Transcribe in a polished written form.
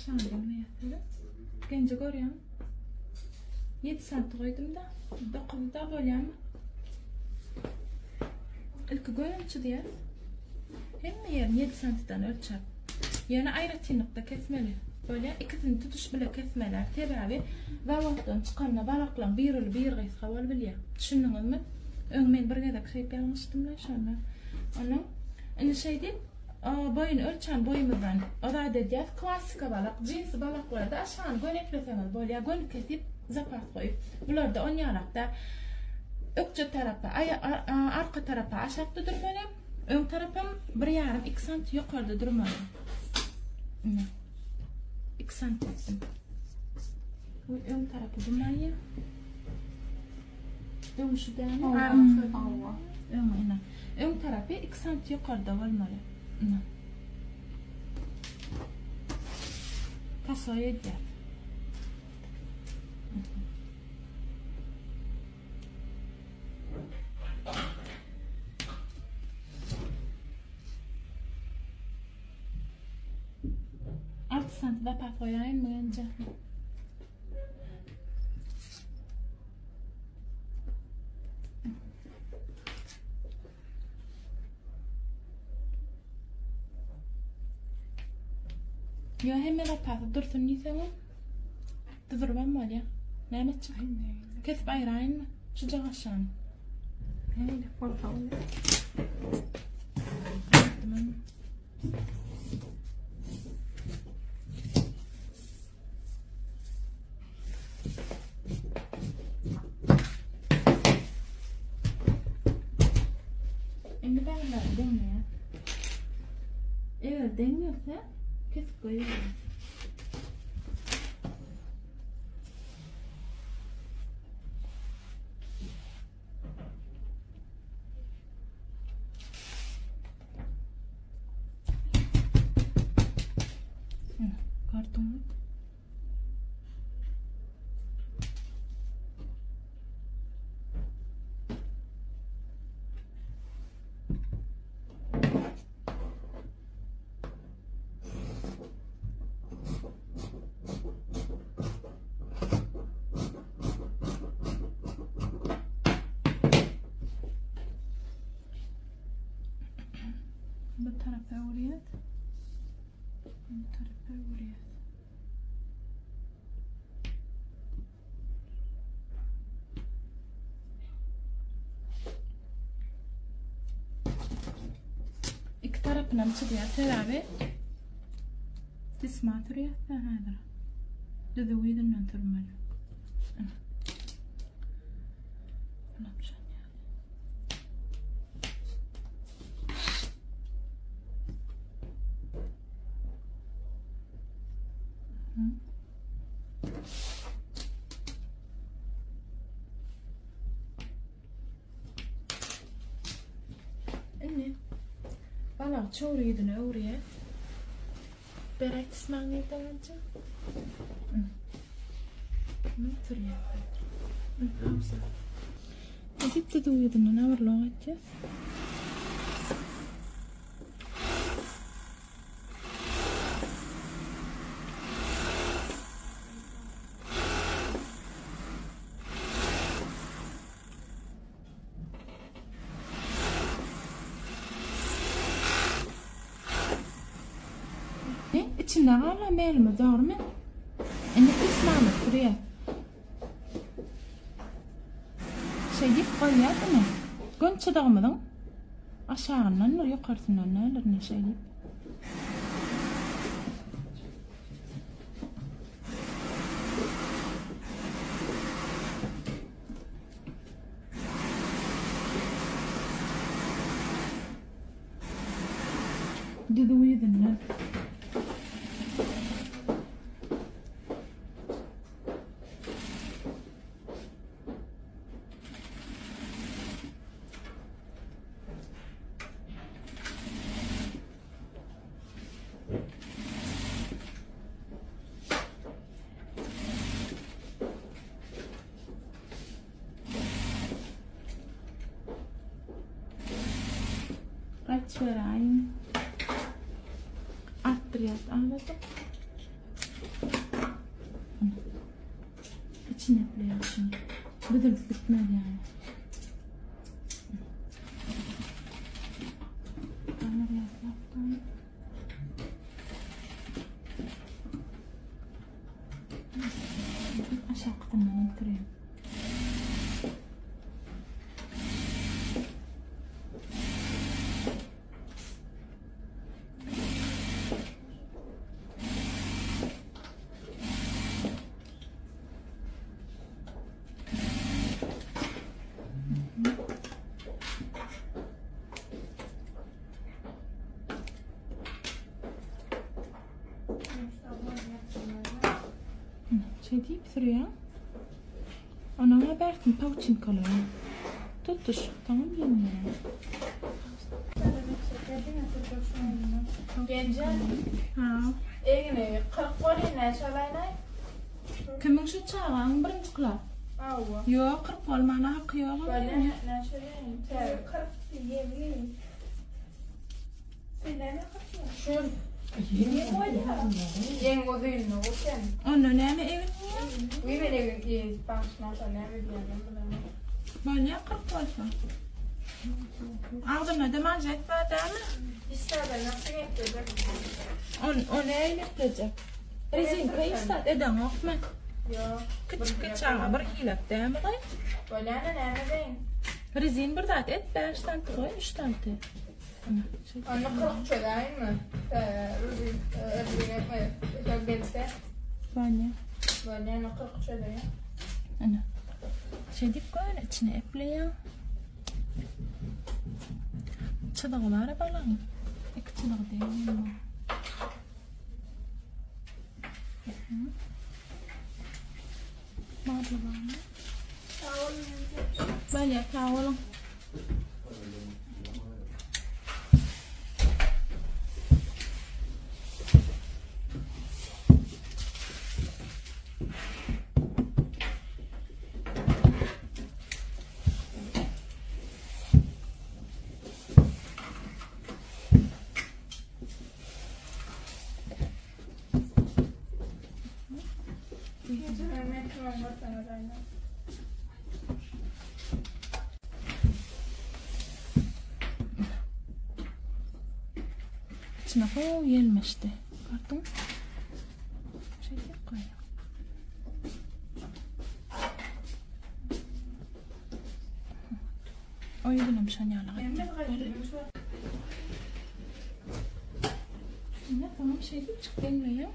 Aşagyny deňleýäs. Genje görýäňmi? 7 santy goýdum-da. 9 da bolýarmy? Ilki gönüm çyzýas. Hemme ýerini 7 santydan ölçäp. Ýöne aýratynlykda kesmeli. Bolýar, ikisini tutuş bile kesmeli. Sebäbi zawoddan çykanda balaklaryň biri uly, biri gysga bolup bilýär. Düşündiňizmi? Öň men bir gezek şeýdip ýalňyşdym-la şonda. Onuň indi şeýdip boýuny ölçän boýumyzdan azat edýäs. Klassika balak, jinsi balaklarda aşagyny gönekleseňiz bolýar. Göni kesip, zapas goýup. Bularda on ýalakda ökje tarapy, arka tarapy aşakda durmaly. Öň tarapam bir ýarym, iki sant ýokarda durmaly. Ine. 2 sant etdim. Bu öň tarapy bu maýa. Öň şu dämi? Hawa. Öň ine. Öň tarapy 2 sant ýokarda bolmaly. Ine. Kasoý edýär. Altı sant zapas goýaýynmy önce? Ýa hemme zapasy dursun diýseňem düzüribem bolýar. Näme etjek? Kesip aýraýynmy? Şuja aşany. Näme bolsa bolýar. Indi baglar deňmeýär. Eger deň gelse, kesip goýuň. Gördüňmi? Bu tarafa öwürýäs. Bu tarafa öwürýäs. İki tarapynam çyzýar sebäbi tisma sürýär häzir. Düzüw ýüzünden sürmeli. Indi balygy çowry ýüzüne öwürýär. Beräý tysmaň nirde gança? Sürýär. Edip düzüw ýüzünden awurlak etýär. İçinde galan belimiz dogrymy? Indi pismany sürýär. Şeýdip goýýar ine. Gön çyzygymyzyň aşagyndandyr, ýokarsyndan däldir ine şeýdip. Düzüw ýüzünden. Gaýt beräýiň. Artdyrýas azajyk. İçine epleýär şuny. Büzülip gitmez ýaly. Aşakdan oturayım. Şey diýip sürýär. Onuň habersin pawçinkalar. Tutuş, tamam ýeňýär. Genje. Ha. Egni 40 bolýar näçe alaýyn? Kimiň şu çagaň birinji klas? Hawa. Ýok, 40 bolmana haky ýok. Bolýar näçe alaýyn? 40 ýeňi. Sen näme 40 Şu Ýeňi bolýar. Ýeň uzynlygy sen. Onda näme egin? We men egin ýeň başlasa näme diýýän bilemok. Bolýar 40 bolsa. Agzynda da manžet bar dämi? Işlerden nasıl getirdim? On, o näme eplejek? Rezinka işlat edeňokmy? Yok. Kiçik çaga bir hilek dämi gaý? Bolýar näme deýin? Rezin bir zat et 5 santi goý, 3 santi. Anne 40 çözeýin mi? Eee, rüzgün, rüzgün etme. Çok gelse. Bolýar. Bolýar 40 çözeýin. Ana. Şey diýip goý, içine epleýän. Çyzygy bar balaň. Iki çyzygy diýen. Barly barmy? Sag olun. Bolýar, sag boluň. Gece ben metroya bakarım. İçine gowy ýelmeşdi. Gördüň? Şey diýip goýýar. O ýüzünem şon ýaly gaýtdy. Ne tamam şey diýip çyk deňleýär.